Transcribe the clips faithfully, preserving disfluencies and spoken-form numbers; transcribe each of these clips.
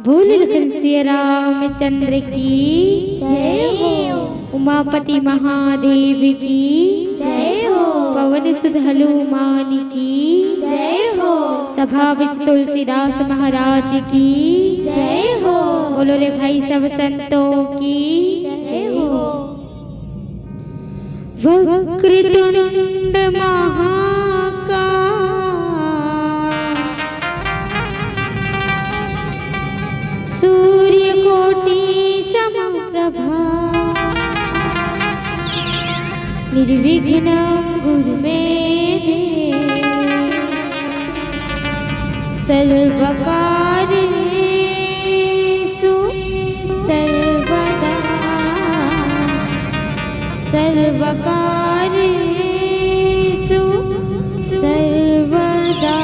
बोल लखन सिया रामचंद्र की जय हो। उमापति महादेव की जय हो। पवन सुत हनुमान की जय हो। सभा विच तुलसीदास महाराज की जय हो। बोलो रे भाई सब संतों की जय हो। वक्रतुंड महाकाय सूर्यकोटि समप्रभा। निर्विघ्नं कुरु मे देव सर्वकार्येषु सर्वदा। सर्वकार्येषु सर्वदा।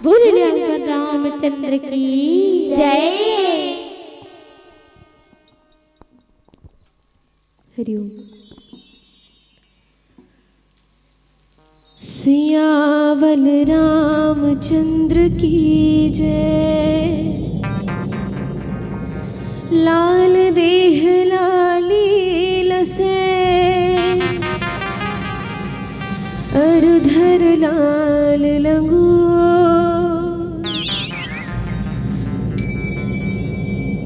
बोले रामचंद्र की जय। हरिओम। सियावल रामचंद्र की जय। लाल देह लाली लसे अरुधर लाल लंगू।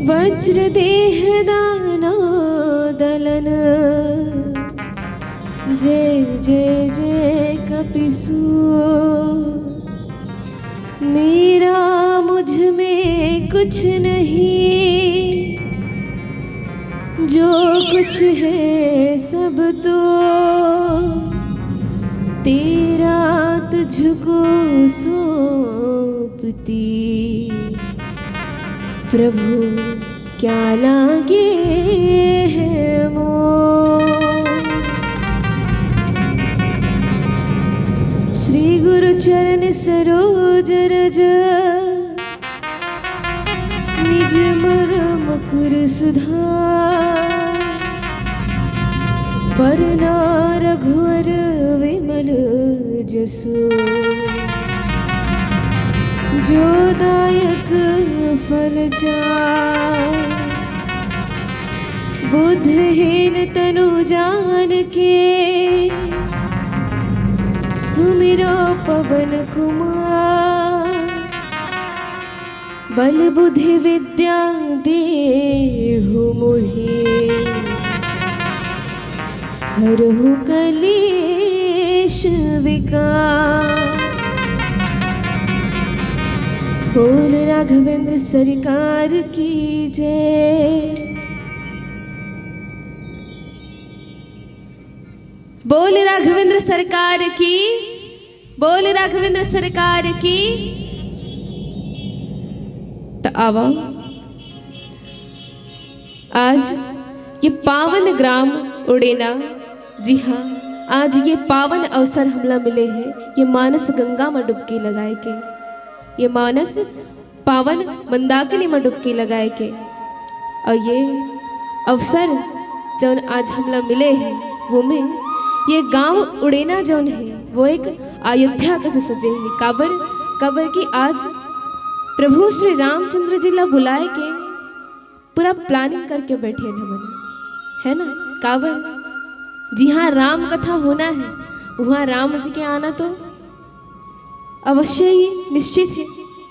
वज्र देह दानव दलन, जय जय जय कपिसू। मेरा मुझ में कुछ नहीं, जो कुछ है सब तो तेरा, तुझको सौंपती। प्रभु क्या लागे है मोर। श्री गुरु चरण सरोज रज, निज मल मकुर सुधार। बरना रघुवर विमल जसु, जो दायक फल चार। बुद्धहीन तनु जान के, सुमिरो पवन कुमार। बल बुद्धि विद्या देहु मोहि, हरहु कलेश विकार। बोल राघवेंद्र सरकार की जय। बोल राघवेंद्र सरकार की, बोल राघवेंद्र सरकार की। त आवा, आज ये पावन ग्राम उड़ेना, जी हाँ, आज ये पावन अवसर हमला मिले हे, ये मानस गंगा में डुबकी लगाए के, ये मानस पावन मंदाकिनी में डुबकी लगाए के। और ये अवसर जौन आज हमला मिले हे, वो में ये गांव उड़ेना जौन हे, वो एक अयोध्या कस सजे हे। काबर, काबर कि आज प्रभु श्री रामचंद्र जी ला बुलाए के पूरा planning करके बैठे हे हमन, है ना? काबर, जिहाँ राम कथा होना हे, उहाँ राम जी के आना तो अवश्य ही निश्चित हे,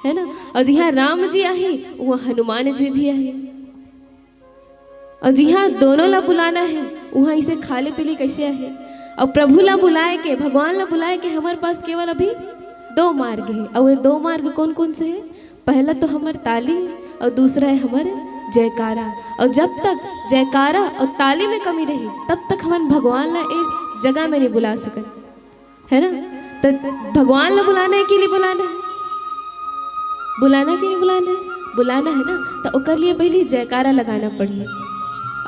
है ना? और जिहाँ राम जी आहे, उहाँ हनुमान जी भी आहे। और जिहाँ दोनों ला बुलाना हे, उहाँ इसे खाली पीली कैसे आहे? और प्रभु ला बुलाए के, भगवान ला बुलाए के हमर पास केवल अभी दो मार्ग हे। और ये दो मार्ग कौन कौन से हे? पहला तो हमर ताली और दूसरा हे हमर जयकारा। और जब तक जयकारा और ताली में कमी रही, तब तक हमन भगवान ला एक जगह में नहीं बुला सकन, है ना? तो भगवान ला बुलाना हे कि नहीं बुलाना हे? बुलाना कि नहीं बुलाना हे? बुलाना हे ना, तो ओकर लिए पहली जयकारा लगाना पड़ही।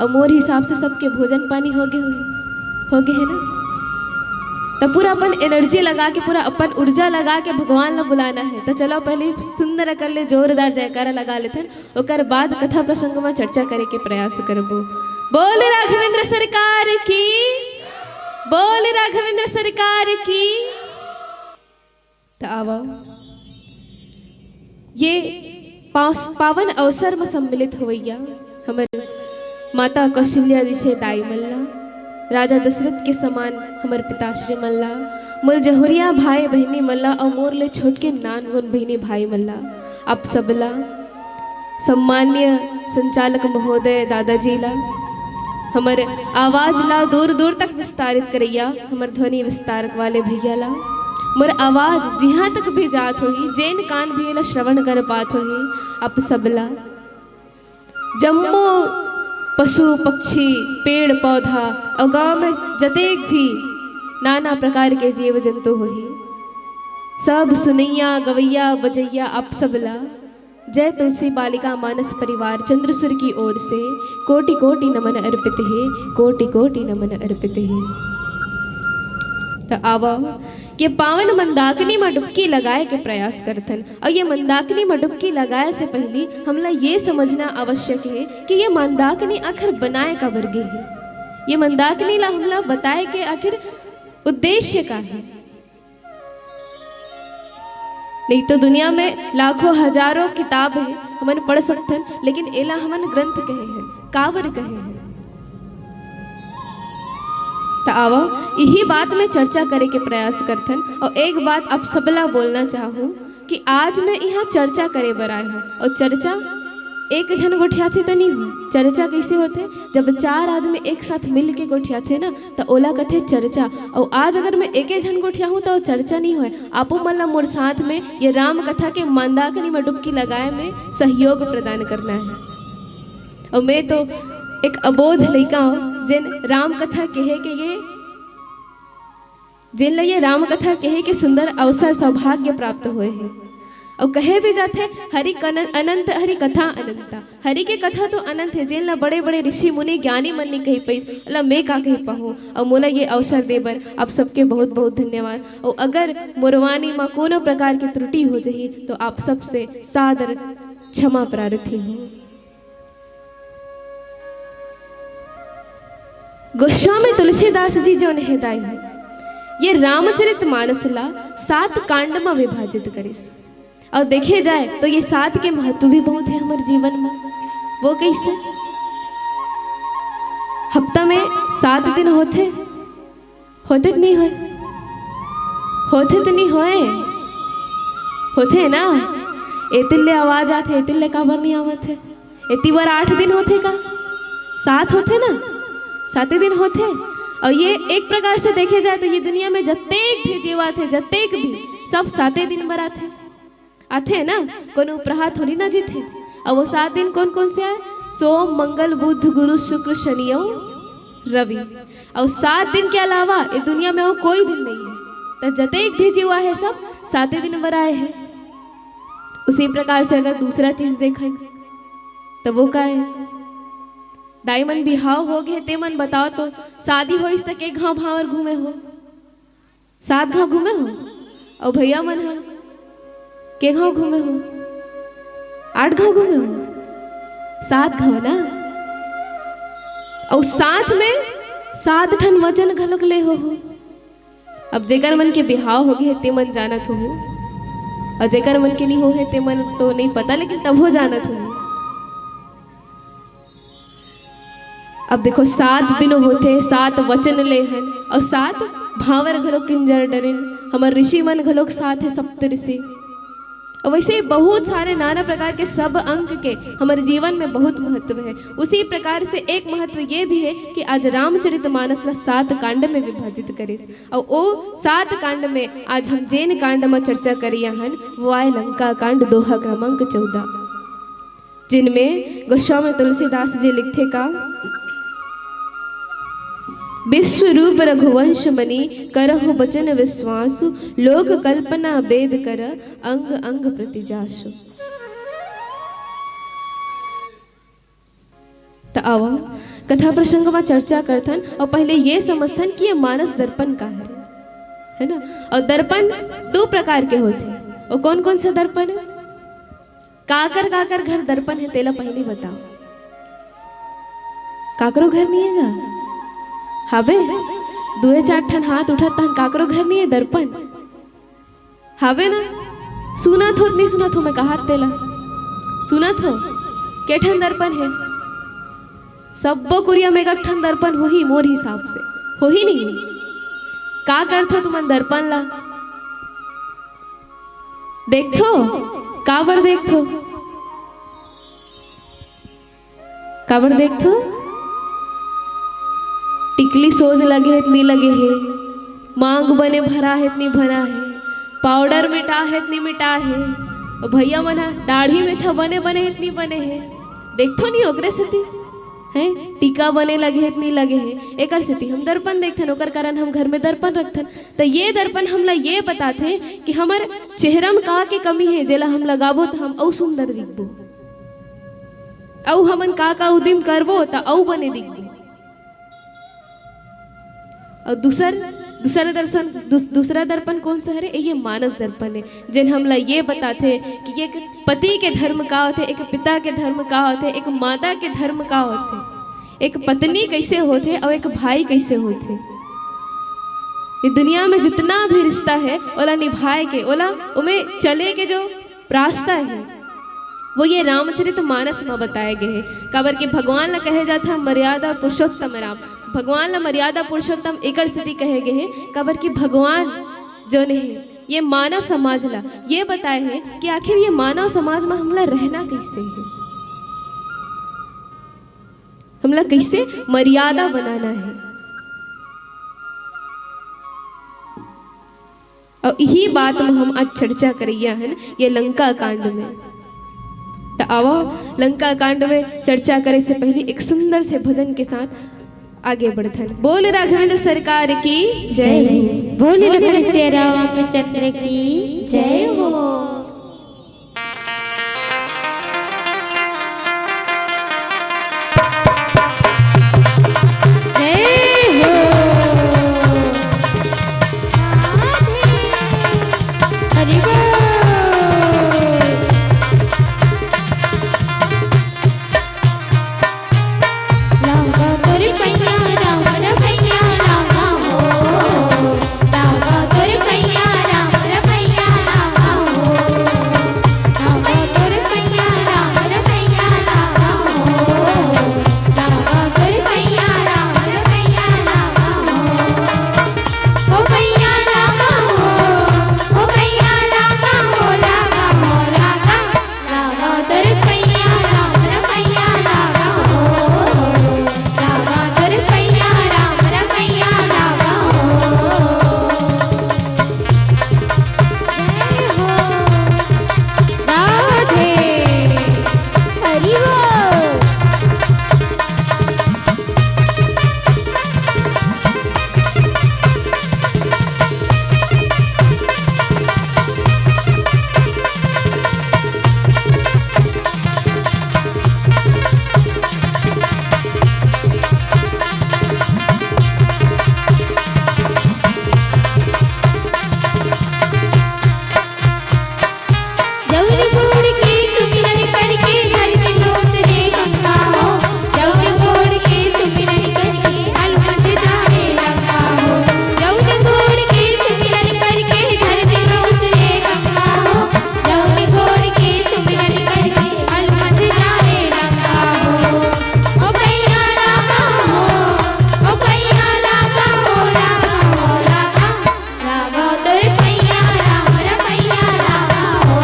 और मोर हिसाब से सबके भोजन पानी हो गए होही, हो गए हे ना? तो पूरा अपन energy लगा के, पूरा अपन ऊर्जा लगा के भगवान ला बुलाना हे। तो चलो पहले सुंदर अकन ले जोरदार जयकारा लगा लेथन, ओकर बाद कथा प्रसंग में चर्चा करे के प्रयास करबो। बोल राघवेंद्र सरकार की, बोल राघवेंद्र सरकार की। त आवा, ये पास-, पावन अवसर में सम्मिलित होवैया हमर माता कौशल्या जैसे दाई मन ला, राजा दशरथ के समान हमर पिताश्री मन ला, मोर जहुरिया भाई बहिनी मन ला और मोर ले छोटके नानगुन बहिनी भाई मन ला, आप सबला, सम्मान्य संचालक महोदय दादाजी ला, हमर आवाज ला दूर दूर तक विस्तारित करैया हमर ध्वनि विस्तारक वाले भैया ला, मोर आवाज जिहाँ तक भी जात होही, जेन कान भी एला श्रवण कर पात होही, आप सबला, जम्मो पशु पक्षी, पेड़ पौधा और गांव में जतेक भी नाना प्रकार के जीव जंतु होही, सब सुनैया, गवैया, बजैया, आप सबला जय तुलसी बालिका मानस परिवार चंद्रसुर की ओर से कोटि कोटि नमन अर्पित हे, कोटि कोटि नमन अर्पित हे। त आवा, ये पावन मंदाकिनी में डुबकी लगाए के प्रयास करथन। और ये मंदाकिनी में डुबकी लगाए से पहली हमला ये समझना आवश्यक हे कि ये मंदाकिनी आखिर बनाए काबर गे हे, ये मंदाकिनी ला हमला बताए के आखिर उद्देश्य का हे। नहीं तो दुनिया में लाखों हजारों किताब हे, हमन पढ़ सकथन, लेकिन एला हमन ग्रंथ कहे हन, काबर कहे हन। त आवा, इही बात में चर्चा करे के प्रयास करथन। और एक बात आप सबला बोलना चाहूँ कि आज मैं यहाँ चर्चा करे बर आए हूँ, और चर्चा एक झन गोठियाथे त नहीं हो। चर्चा कइसे होथे? जब चार आदमी एक साथ मिल के गोठियाथे ना, त ओला कथे चर्चा। अउ आज अगर मैं एके झन गोठियाहूँ, त चर्चा नहीं होय। आपो मन ला मोर साथ में ये राम कथा के मंदाकिनी में डुबकी लगाए में सहयोग प्रदान करना है। अउ मैं तो एक अबोध लइका हूँ, जेन राम कथा कहे के ये जेन ल ये राम कथा कहे के सुंदर अवसर सौभाग्य प्राप्त होए हे। अउ कहे भी जाथे, हरि कन-, अनंत हरि कथा अनंता। हरि के कथा तो अनंत हे, जेन ल बड़े-बड़े ऋषि मुनि ज्ञानी मन नहीं कहि पाइस, ओला मैं का कहि पाहूँ? अउ मोला ये अवसर दे बर आप सबके बहुत-बहुत धन्यवाद। अउ अगर मोर वाणी म कोनो प्रकार के त्रुटि हो जही, तो आप सबसे सादर क्षमा प्रार्थी हूँ। गोस्वामी तुलसीदास जी जोन हे दाई, ये रामचरित मानस ला सात कांड म विभाजित करिस। अउ देखे जाए तो ये सात के महत्व भी बहुत हे हमर जीवन म। वो कइसे? हफ्ता में सात दिन होथे, होथे त नहीं होय? होथे त नहीं होय? होथे ना? एतिल ले आवाज आथे, एतिल ले काबर नहीं आवत हे? एती बर आठ दिन होथे का? सात होथे ना? साते दिन होथे। अउ ये एक प्रकार से देखे जाए तो ये दुनिया में जतेक भी जीव आथे, जतेक भी, सब साते दिन बर आथे। आथे ना? कोनो उपराहा थोड़ी ना जीथे। अउ वो सात दिन कौन कौन से आए? सोम, मंगल, बुध, गुरु, शुक्र, शनि अउ रवि। अउ सात दिन के अलावा ये दुनिया में अउ कोई दिन नहीं हे। त जतेक भी जीव आहे, सब साते दिन बर आए हे। उसी प्रकार से अगर दूसरा चीज देखन, त वो का हे? दाई मन, बिहाव हो गे, ते मन बताओ तो, शादी होइस त के घांव भांवर घूमे हो? सात घांव घूमे हो? अउ भैया मन ह के घांव घूमे हो? आठ घांव घूमे हो? सात घांव ना? अउ साथ में सात ठन वचन घलोक ले हो, हो। अब जेकर मन के बिहाव हो गे हे, ते मन जानत हो, हो। अउ जेकर मन के नहीं हो हे, ते मन तो नहीं पता, लेकिन तभो जानत हो, हो। अब देखो, सात दिन होथे, सात वचन ले हन, अउ सात भांवर घलो किंजर डरिन। हमर ऋषि मन घलोक सात हे, सप्त ऋषि। अउ वैसे ही बहुत सारे नाना प्रकार के सब अंक के हमर जीवन में बहुत महत्व हे। उसी प्रकार से एक महत्व ये भी हे कि आज रामचरित मानस ला सात कांड में विभाजित करिस। अउ ओ सात कांड में आज हम जेन कांड में चर्चा करिया हन, वो आय लंका कांड, दोहा क्रमांक चौदह। जिनमें गोस्वामी तुलसीदास जी लिखथे का, "विश्व रूप रघुवंश मनि करहु बचन विश्वासु, लोक कल्पना वेद कर अंग अंग प्रति जासु।" त आवा, कथा प्रसंग में चर्चा करथन अउ पहले ये समझथन कि ये मानस दर्पण का हरे, है ना? अउ दर्पण दो प्रकार के होथे। अउ कौन कौन सा दर्पण हे? काकर काकर घर दर्पण हे, तेला पहली बताओ। काकरो घर नहीं हे गा? हाबे, दुए चार ठन हाथ उठत तहन काकरो घर नहीं हे दर्पण? हाबे ना? सुनत हो, नहीं सुनत हो, मैं कहात तेला। सुनत हो? के ठन दर्पण हे? सब्बो कुरिया में एक ठन दर्पण होही, मोर हिसाब से। होही नहीं? का करथो तुमन दर्पण ला? देखथो? काबर देखथो? काबर देखथो? टिकली सोझ लगे हे त नी लगे हे, मांग बने भरा हे त नी भरा हे, पाउडर मिटा हे त नी मिटा हे, अउ भैया मन ह दाढ़ी में छ बने बने हे त नी बने हे। देखथो नहीं ओकरे सेती, हैं? टीका बने लगे हे त नी लगे हे, एकर सेती हम दर्पण देखथन, ओकर कारण हम घर में दर्पण रखथन। त ये दर्पण हमला ये बताथे कि हमर चेहरा म का के कमी हे, जेला हम लगाबो त हम अउ सुंदर दिखबो, अउ हमन का का उदिम करबो त अउ बने दिखबो। अउ दूसर, दूसरा दर्शन, दूस-, दूसरा दर्पण कौन सा हरे? ये मानस दर्पण हे, जेन हमला ये बताथे कि एक पति के धर्म का होथे, एक पिता के धर्म का होथे, एक माता के धर्म का होथे, एक पत्नी कैसे होथे अउ एक भाई कैसे होथे। ये दुनिया में जितना भी रिश्ता हे, ओला निभाए के, ओला ओमे चले के जो रास्ता हे, वो ये रामचरित मानस में बताए गए हे। काबर कि भगवान ला कहे जाथे मर्यादा पुरुषोत्तम राम। भगवान ला मर्यादा पुरुषोत्तम एकर सेती कहे गए हे, काबर कि भगवान जोन हे, ये मानव समाज ला ये बताए हे कि आखिर ये मानव समाज में हमला रहना कैसे हे। हमला कइसे मर्यादा बनाना हे। अउ इही बात म हम आज चर्चा करइया हन ये लंका कांड में। त आवा, लंका कांड में चर्चा करे से पहिली एक सुंदर से भजन के साथ आगे बढ़थन। बोल राघवेंद्र सरकार की जय। बोल लखन सिया रामचंद्र की जय हो। जय हो। हरि बोल। लागा तोर पैया राम रमैया लागा हो। लागा तोर पैया राम रमैया लागा हो। लागा तोर पैया राम रमैया लागा हो। लागा तोर पैया राम रमैया लागा हो। ओ पैया लागा हो। ओ पैया लागा हो, लागा हो, लागा। लागा तोर पैया राम रमैया लागा हो। लागा तोर पैया राम रमैया लागा हो। जय हो। राधे। हरि बोल। जौन गोड़ के सुमिरन करके धरती में उतरे गंगा हो। जौन गोड़ के सुमिरन करके हनुमत जाने लंका हो। जौन गोड़ के सुमिरन करके धरती में उतरे गंगा हो। जौन गोड़ के सुमिरन करके हनुमत जाने लंका हो। ओ भैया लागा हो, ओ भैया लागा हो, लागा हो, लागा। लागा तोर पैया राम रमैया लागा हो।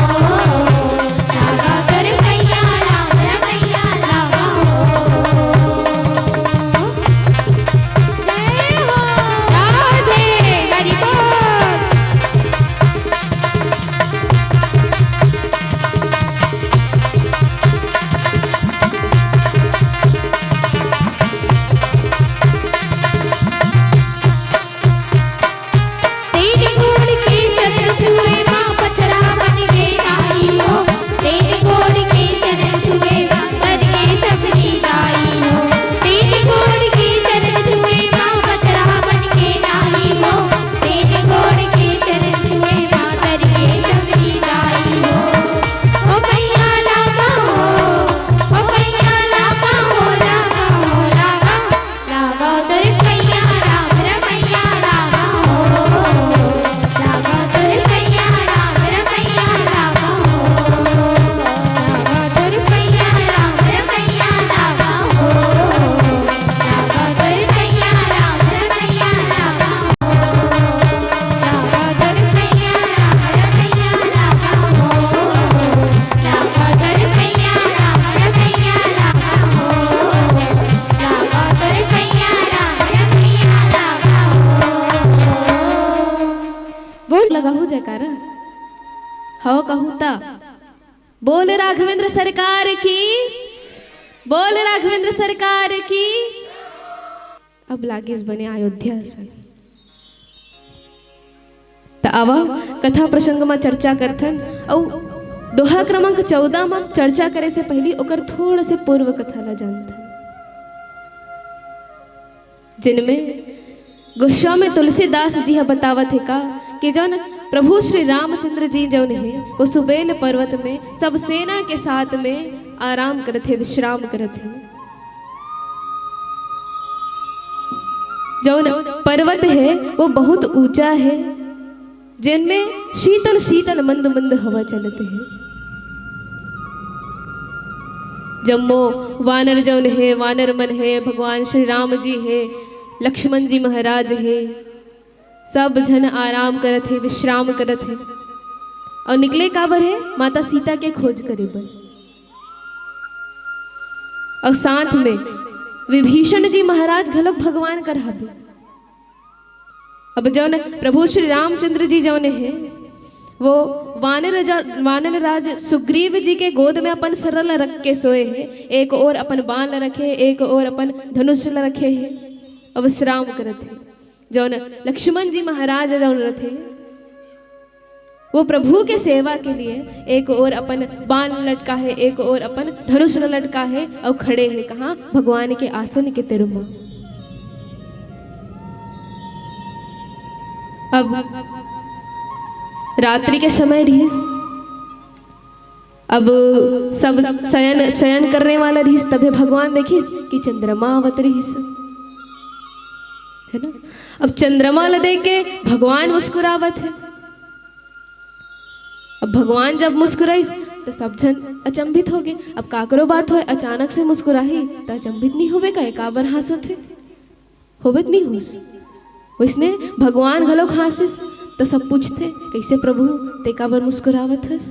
लागा तोर पैया राम रमैया लागा हो। जय हो। राधे। हरि बोल। तेरे गोड़ के चरण छुए माँ पथरा बन के आई हो। तेरे गोड़ के चरण छुए माँ करके सबनी गाई हो। तेरे गोड़ के चरण छुए माँ पथरा बन के आई हो। तेरे गोड़ के चरण छुए माँ करके सबनी गाई हो। ओ भैया लागा हो, ओ भैया लागा हो, लागा हो, लागा। लागा तोर पैया राम रमैया लागा हो। लागा तोर पैया राम रमैया लागा हो। लागा तोर पैया राम रमैया लागा हो। लागा तोर पैया राम रमैया लागा हो। लागा तोर पैया राम रमैया लागा हो। लागा तोर पैया राम रमैया लागा हो। लागा तोर पैया राम रमैया लागा हो। बोल लगा हो जयकारा। हव कहू ता। बोल राघवेंद्र सरकार की। बोल राघवेंद्र सरकार की। अब लागिस बने अयोध्या असन। त आवा, कथा प्रसंग म चर्चा करथन, अउ दोहा क्रमांक चौदह म चर्चा करे से पहिली ओकर थोड़ा से पूर्व कथा ला जानथन, जिनमें गोस्वामी तुलसीदास जी ह बतावत हे का कि जौन प्रभु श्री रामचंद्र जी जौन हे, वो सुबेल पर्वत में सब सेना के साथ में आराम करत हे, विश्राम करत हे। जौन पर्वत हे, वो बहुत ऊंचा हे, जेन में शीतल शीतल मंद मंद हवा चलत हे। जम्मो वानर जौन हे, वानर मन हे, भगवान श्री राम जी हे, लक्ष्मण जी महाराज हे, सब झन आराम करत हे, विश्राम करत हे। अउ निकले काबर हे? माता सीता के खोज करे बर। अउ साथ में विभीषण जी महाराज घलोक भगवान कर हाबे। अब जौन प्रभु श्री रामचंद्र जी जौन हे, वो वानर राजा, वानर राज सुग्रीव जी के गोद में अपन सरल रख के सोए हे। एक ओर अपन बाण ल रखे, एक ओर अपन धनुष ल रखे हे, अब विश्राम करत हे। जौन लक्ष्मण जी महाराज जौन रथे, वो प्रभु के सेवा के लिए एक ओर अपन बाण लटका हे, एक ओर अपन धनुष ल लटका हे, अउ खड़े हे कहाँ? भगवान के आसन के तीर म। अब रात्रि के समय रिहिस, अब सब शयन, शयन करने वाला रिहिस, तभे भगवान देखिस कि चंद्रमा आवत रिहिस, है ना? अब चंद्रमा ल देख के भगवान मुस्कुरावत हे। अब भगवान जब मुस्कुराइस, तो सब झन अचंभित हो गए। अब काकरो बात होय, अचानक से मुस्कुराही, तो अचंभित नहीं होवे का? काबर हाँसत हे? होबे त नहीं होस। वैसने भगवान घलोक हाँसिस, तो सब पूछते, "कैसे प्रभु, ते काबर मुस्कुरावत हस?"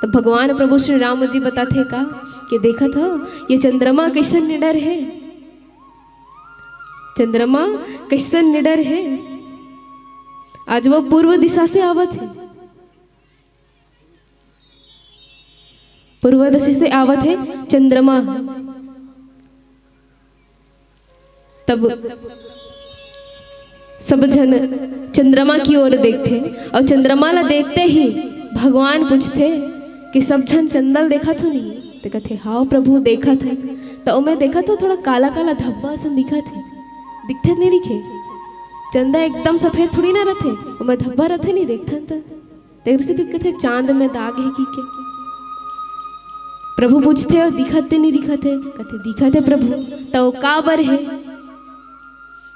तब भगवान प्रभु श्री राम जी बताथे का कि देखत हो, ये चंद्रमा कैसन निडर हे, चंद्रमा कैसन निडर हे। आज वो पूर्व दिशा से आवत हे, पूर्व दिशा से आवत हे चंद्रमा। तब सब झन चंद्रमा की ओर देखथे, अउ चंद्रमा ला देखते ही भगवान पूछथे कि सब झन चंदा ल देखत हो नहीं? ते कथे, "हाव प्रभु, देखत हे।" त ओमे देखत हो, थोड़ा काला काला धब्बा असन दिखत हे, दिखथे नहीं दिखे? चंदा एकदम सफेद थोड़ी ना रथे, ओमे धब्बा रथे नहीं, देखथन त। तेकर सेती कथे, "चांद में दाग हे" कि के। प्रभु पूछथे, "अउ दिखत ते नहीं दिखत हे?" कथे, "दिखत हे प्रभु।" "त ओ काबर हे?"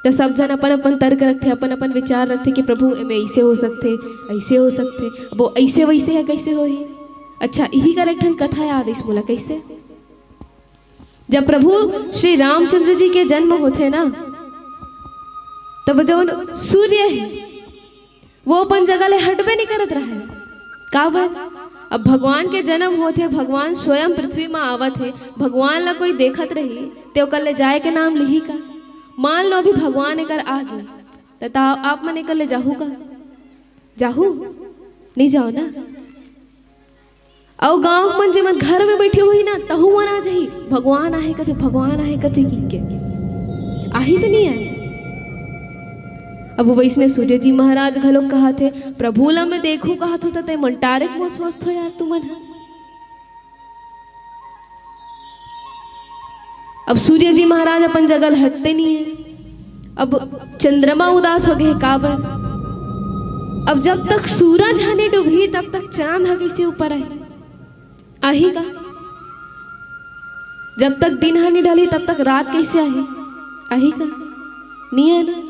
त सब झन अपन अपन तर्क रखथे, अपन अपन विचार रखथे कि प्रभु, एमे ऐसे हो सकथे, ऐसे हो सकथे। अब वो ऐसे वैसे हे, कैसे होही? अच्छा, इही कर एक ठन कथा याद आइस मोला। कैसे? जब प्रभु श्री रामचंद्र जी के जन्म होथे ना, तब जौन सूर्य हे, वो अपन जगह ले हटबे नहीं करत रहे। काबर? अब भगवान के जन्म होथे, भगवान स्वयं पृथ्वी में आवत हे, भगवान ला कोई देखत रही, ते ओकर ले जाए के नाम लिही का? मान लो, अभी भगवान एकर आ गे, त ता-, आप मन एकर ले जाहू का? जाहू? नहीं जाओ ना। अउ गांव मन जेमन घर में बैठे हुई ना, तहू मन आ जाही, "भगवान आहे कथे, भगवान आहे कथे" कि के। आही तो नहीं आए। अब वैसने सूर्य जी महाराज घलोक कहाथे, "प्रभु ला मैं देखू कहाथो, त ते मन डायरेक्ट मोर स्वस्थ हो यार, तुमन ह।" अब सूर्य जी महाराज अपन जगह ले हटते नहीं है। अब चंद्रमा उदास हो गए, काबर? अब जब तक सूरज ह नहीं डूबही, तब तक चांद ह कैसे ऊपर आही? आही का? जब तक दिन ह नहीं ढली, तब तक रात कैसे आही? आही का? नहीं है ना।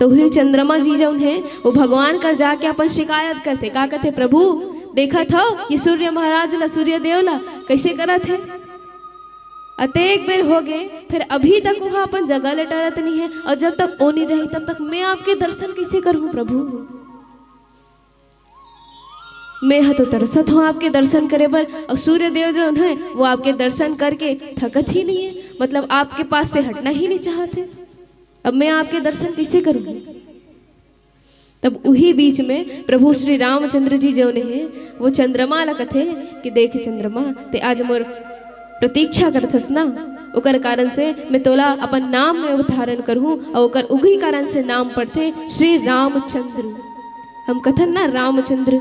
तो उही चंद्रमा जी जौन है, वो भगवान कर जाके अपन शिकायत करथे। का कथे, "प्रभु, देखत हो कि सूर्य महाराज ला, सूर्य देव ला कैसे करत हे? अतेक बेर हो गे, फिर अभी तक वहाँ अपन जगह ले टरत नहीं है, और जब तक ओ नहीं जाही, तब तक मैं आपके दर्शन कैसे करूँ प्रभु? मैं ह तो तरसत हूँ आपके दर्शन करे बर, और सूर्य देव जौन है, वो आपके दर्शन करके थकत ही नहीं है, मतलब आपके पास से हटना ही नहीं चाहते। अब मैं आपके दर्शन कैसे करूँगी?" तब उही बीच में प्रभु श्री रामचंद्र जी जौन है, वो चंद्रमा ला कथे कि, "देख चंद्रमा, ते आज मोर प्रतीक्षा करथस ना, ओकर कारण से मैं तोला अपन नाम में अवधारण करहूँ, और ओकर उही कारण से नाम पड़थे श्री रामचंद्र।" हम कथन ना रामचंद्र,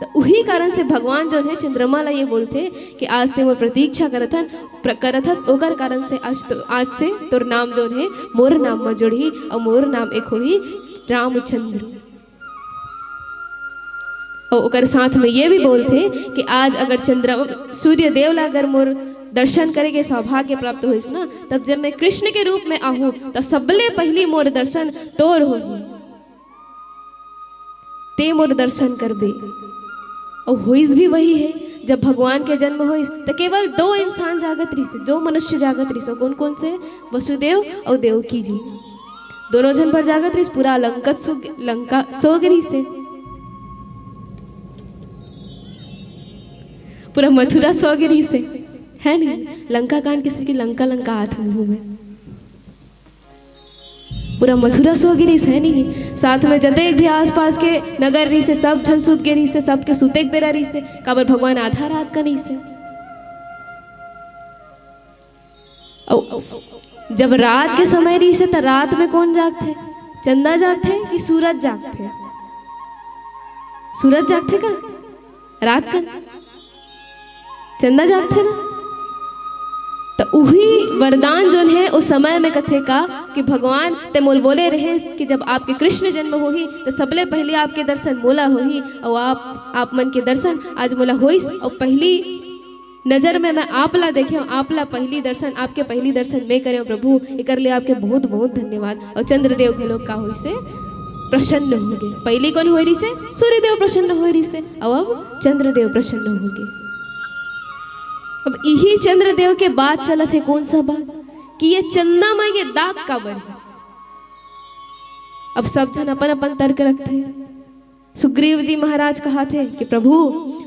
तो उही कारण से भगवान जौन है चंद्रमा ला ये बोलथे कि आज ते मोर प्रतीक्षा करथन, प्र-, करथस, ओकर कारण से आज तो, आज से तोर नाम जौन है मोर नाम म जुड़ही, और मोर नाम एक होही रामचंद्र। और ओकर साथ में ये भी बोलथे कि आज अगर चंद्र, सूर्य देव ला अगर मोर दर्शन करे के सौभाग्य प्राप्त होइस ना, तब जब मैं कृष्ण के रूप में आहूँ, तब सबले पहली मोर दर्शन तोर होही, ते मोर दर्शन करबे। और होइस भी वही है, जब भगवान के जन्म होइस, तो केवल दो इंसान जागत रहिस, दो मनुष्य जागत रहिस। कौन कौन से? वसुदेव और देवकी जी। दोनों झन भर जागत रहिस, पूरा लंका सो-, लंका सो गे रहिस हे, पूरा मथुरा सो गे रहिस हे। है नहीं, लंका कांड किसी की लंका लंका हाथ में हूँ मैं। पूरा मथुरा सो गिरिस है नहीं, साथ में जतेक भी आसपास के नगर रहिस हे, सब झन सुत गे रहिस हे, सबके सुते के बेरा रहिस हे, काबर भगवान आधा रात का नहीं से। अउ जब रात के समय रहिस हे, त रात में कौन जागथे? चंदा जागथे कि सूरज जागथे? सूरज जागथे का? रात का चंदा जागथे ना। त उही वरदान जोन हे, उस समय में कथे का कि भगवान ते मोल बोले रहे कि जब आपके कृष्ण जन्म होही, त सबले पहले आपके दर्शन मोला होही, अउ आप, आप मन के दर्शन आज मोला होइस, अउ पहली नजर में मैं आप ला देखे हूँ, आप ला पहली दर्शन, आपके पहली दर्शन मैं करे हूँ प्रभु, एकर लिए आपके बहुत बहुत धन्यवाद। अउ चंद्रदेव घलो का होइस हे, प्रसन्न हो गे। पहली कौन होए रहिस हे? सूर्यदेव प्रसन्न होए रहिस हे, अउ अब चंद्रदेव प्रसन्न हो गे। अब इही चंद्रदेव के बात चलत हे, कौन सा बात कि ये चंदा मा ये दाग काबर हे? अब सब झन अपन अपन तर्क रखथे। सुग्रीव जी महाराज कहाथे कि प्रभु,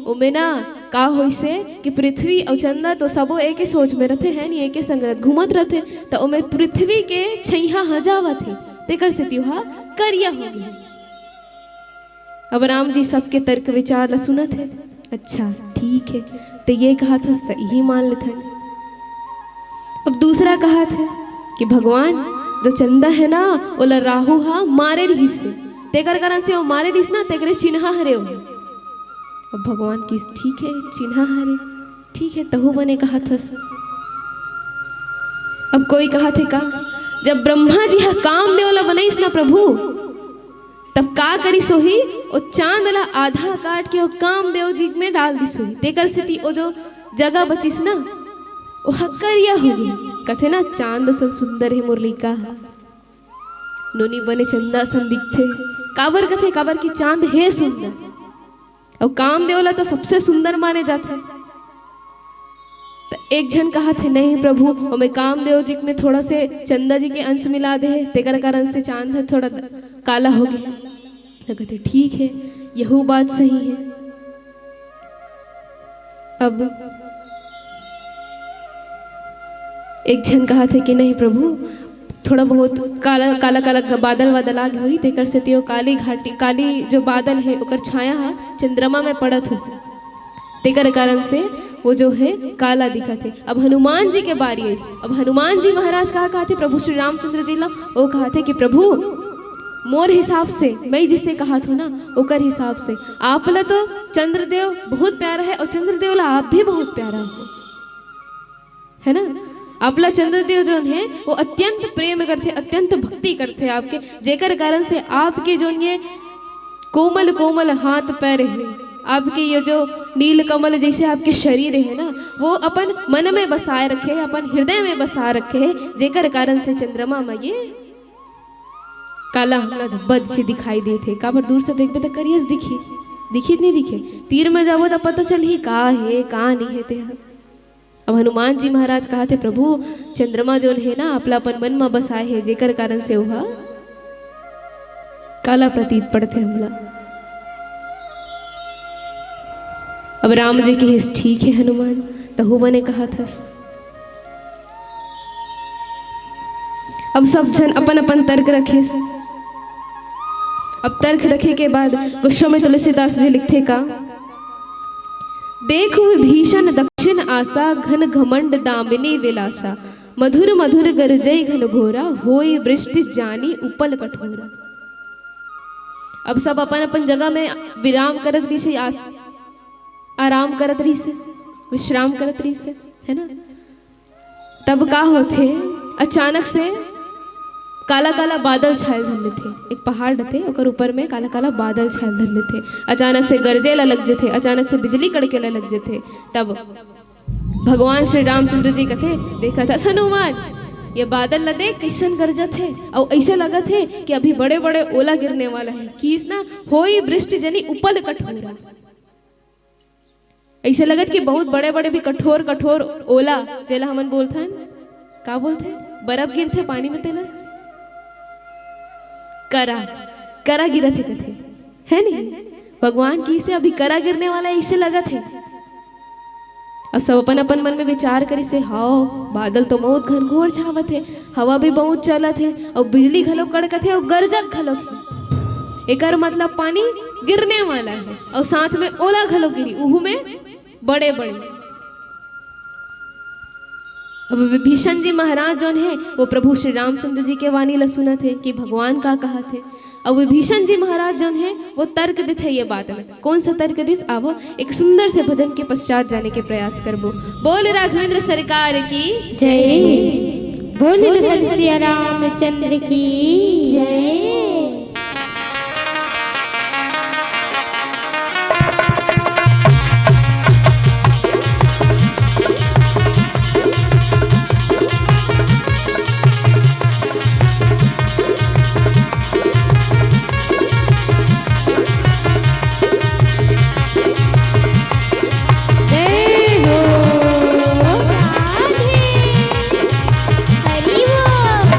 ओमे ना का होइसे कि पृथ्वी अउ चंदा तो सबो एके सोच में रथे, है नी, एके संग घूमत रथे, त ओमे पृथ्वी के छैहा ह जावत हे, तेकर सेती ओहा करिया हो गे। अब राम जी सबके तर्क विचार ला सुनत हे। अच्छा, ठीक हे, ते ये कहाथस त इही मान लेथन। अब दूसरा कहाथे कि भगवान, जो चंदा हे ना, ओला राहु हा मारे रहिस हे, तेकर कारण से वो मारे रहिस ना, तेकरे चिन्हा हरे वो। अब भगवान किहिस, ठीक हे, चिन्हा हरे, ठीक हे, तहू बने कहाथस। अब कोई कहाथे का, जब ब्रह्मा जी हा कामदेव ला बनाइस ना प्रभु, तब का करिस होही, ओ चांद ला आधा काट के ओ कामदेव जी में डाल दिस होही, तेकर सेती ओ जो जगह बचिस ना, ओहा करिया हो गे। कथे ना, चांद सन सुंदर हे मोर लइका ह, नोनी बने चंदा सन दिखथे। काबर कथे? काबर कि चांद हे सुंदर, अउ कामदेव ला तो सबसे सुंदर माने जाथे। त एक झन कहाथे, नहीं प्रभु, ओमे कामदेव जी में थोड़ा से चंदा जी के अंश मिला दे हे, तेकर कारण से चांद ह थोड़ा काला हो गे। त कथे, ठीक हे, यहू बात सही हे। अब एक झन कहाथे कि नहीं प्रभु, थोड़ा बहुत काला, काला, काला बादल वादल आ गे होही, तेकर सेती ओ काली घाटी, काली जो बादल हे, ओकर छाया ह चंद्रमा में पड़त होही, तेकर कारण से वो जो हे काला दिखत हे। अब हनुमान जी के बारी आइस। अब हनुमान जी महाराज का कहाथे प्रभु श्री रामचंद्र जी ला, वो कहाथे कि प्रभु, मोर हिसाब से, मैं जिसे कहाथों ना, ओकर हिसाब से आप ला तो चंद्रदेव बहुत प्यारा हे अउ चंद्रदेव ला आप भी बहुत प्यारा हो, है ना? आप ला चंद्रदेव जोन हे, वो अत्यंत प्रेम करथे, अत्यंत भक्ति करथे आपके, जेकर कारण से आपके जोन ये कोमल कोमल हाथ पैर हे, आपके ये जो नील कमल जैसे आपके शरीर हे ना, वो अपन मन में बसाए रखे हे, अपन हृदय में बसा रखे हे, जेकर कारण से चंद्रमा मा ये काला हमला धब्बा जैसे दिखाई देत हे। काबर दूर से देखबे त करियस दिखही, दिखही त नहीं दिखही? तीर में जाबो त पता चलही का हे, का नहीं हे तेहा। अब हनुमान जी महाराज कहाथे, प्रभु, चंद्रमा जोन हे ना, आप ला अपन मन मा बसाए हे, जेकर कारण से ओहा काला प्रतीत पड़थे हमला। अब राम जी किहिस, ठीक हे हनुमान, तहू बने कहाथस। अब सब झन अपन अपन तर्क रखिस। अब तर्क रखे के बाद गोस्वामी तुलसीदास जी लिखथे का, देखु विभीषण दक्षिण आसा, घन घमंड दामिनी विलासा। मधुर मधुर गरजै घनघोरा, होय वृष्टि जानि उपल कठोरा। अब सब अपन अपन जगह में विराम करत रहिस हे, आस-, आराम करत रहिस हे, विश्राम करत रहिस हे, है ना? तब का होथे, अचानक से काला काला बादल छाए धर लेथे। एक पहाड़ रथे, ओकर ऊपर में काला काला बादल छाए धर लेथे। अचानक से गरजे ला लग जथे, अचानक से बिजली कड़के ला लग जथे। तब भगवान श्री रामचंद्र जी कथे, देखत हस हनुमान, ये बादल ला देख कइसन गरजत हे, अउ अइसे लगत हे कि अभी बड़े बड़े ओला गिरने वाला हे। किहिस ना, होई वृष्टि जनि उपल कठोरा। अइसे लगत कि बहुत बड़े बड़े भी कठोर कठोर ओला, जेला हमन बोलथन, का बोलथे, बरफ गिरथे पानी में तेला करा, करा गिरत हे कथे, है नहीं? भगवान किहिस हे अभी करा गिरने वाला हे, अइसे लगत हे। अब सब अपन अपन मन में विचार करिस हे, "हव, बादल तो बहुत घनघोर छावत हे, हवा भी बहुत चलत हे, अउ बिजली घलो कड़कत हे, अउ गरजत घलो हे। एकर मतलब पानी गिरने वाला हे, अउ साथ में ओला घलो गिरी, उहू में बड़े बड़े।" अब विभीषण जी महाराज जौन हे, वो प्रभु श्री रामचंद्र जी के वाणी ला सुनत हे कि भगवान का कहत हे। अब विभीषण जी महाराज जौन हे, वो तर्क देथे ये बात में। कौन सा तर्क दिस? आवो, एक सुंदर से भजन के पश्चात जाने के प्रयास करबो। बोल राघवेंद्र सरकार की। जय। बोल लखन सिया रामचंद्र की। जय। जय हो। राधे। हरि बोल।